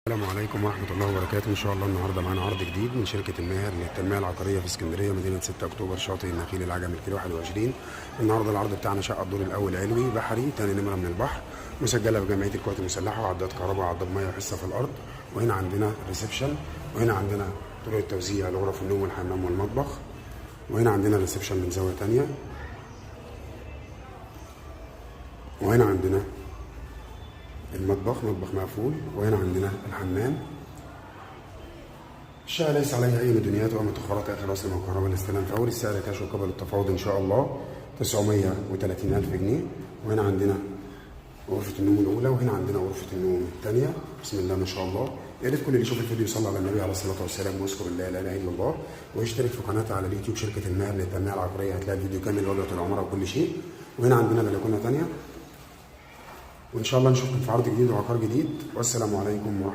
السلام عليكم ورحمة الله وبركاته. إن شاء الله النهاردة معانا عرض جديد من شركة الماهر للتنمية العقارية في اسكندرية، مدينة 6 أكتوبر، شاطئ النخيل، العجمي، الكيلو 21. النهاردة العرض بتاعنا شقة الدور الأول علوي بحري، تاني نمرة من البحر، مسجلة في جمعية القوات المسلحة، وعداد كهرباء وعداد مية وحصة في الأرض. وهنا عندنا reception، وهنا عندنا طرق التوزيع لغرف النوم والحمام والمطبخ، وهنا عندنا reception من زاوية تانية، وهنا عندنا المطبخ، مطبخ مقفول، وهنا عندنا الحمام. الشقة ليس عليها أي مديونيات أو متأخرات، آخر وصل من الكهرباء، الاستلام فوري، السعر كاش وقبل التفاوض إن شاء الله 930 ألف جنيه. وهنا عندنا غرفة النوم الأولى، وهنا عندنا غرفة النوم الثانية. بسم الله ما شاء الله. يا ريت كل اللي يشوف الفيديو يصلي على النبي عليه الصلاة والسلام ويذكر الله لا إله إلا الله، ويشترك في قناتي على اليوتيوب شركة الماهر للتنمية العقارية، هتلاقي الفيديو كامل، واجهة العمارة وكل شيء. وهنا عندنا بلكونة ثانية. وإن شاء الله نشوفكم في عرض جديد وعقار جديد، والسلام عليكم ورحمة